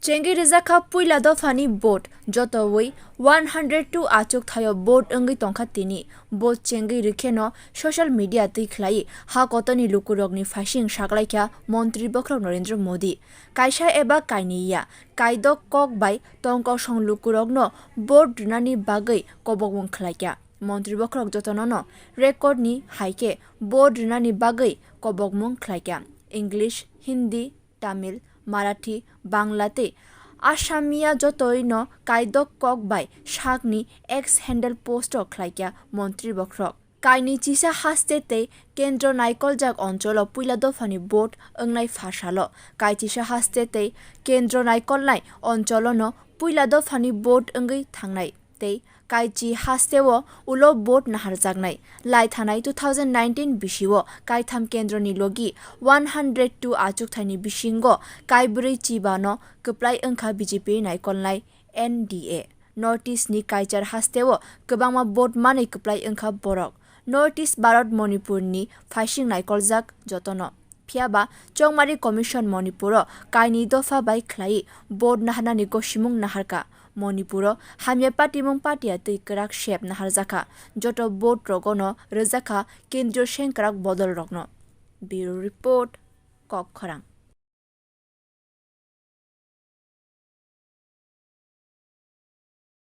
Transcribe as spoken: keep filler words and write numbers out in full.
Chengwi rwjakha puila dophani vote, jotowi one hundred two achuk thaio vote wngwi tongkha tini. Vote chengwi rwkheno social media twi khlai ha kotorni lukurokni phaising saklaikha Montri Bokhorok Narendra Modi. Kaisa eba kainwi ya, kaidok kok bai tongkosong lukurokno vote rwnani bagwi kobokmung khlaikha. Montri Bokhorok jotonono record ni hai khe vote rwnani bagwi kobokmung khlaikha. English, Hindi, Tamil, Marathi, Bangla tei Asamiya jotoino kaidok kok bai sakni X handle post o khlaikha Montri Bokhorok. Kainwi chisa haste tei kendro naikoljak oncholo puila dophani vote wngnai pha salo. Kaichisa haste tei kendro naikolnai oncholono puila dophani vote wngwi thangnai tei kaichi hasteo ulo vote naharjaknai. Lai thanai two thousand nineteen bisio kaitham kendroni logi one hundred two achukthaini bisingo kaibrwi chibano kwplai wngkha B J P naikolnai N D A. North East ni kaichar hasteo kwbangma vote manwi kwplai wngkha borok. North East Bharat Manipur ni phaising naikoljak jotono. Phiyaba Chongmari Commission Manipuro kainwi dopha bai khlai vote naharnani gosimung naharkha. Manipuro hamya patimung patiya twi kwrak sep naharjakha. Joto vote rogono rwjakha kendriyo sengkrak bodol rokno. Bureau Report, Kokkhorang.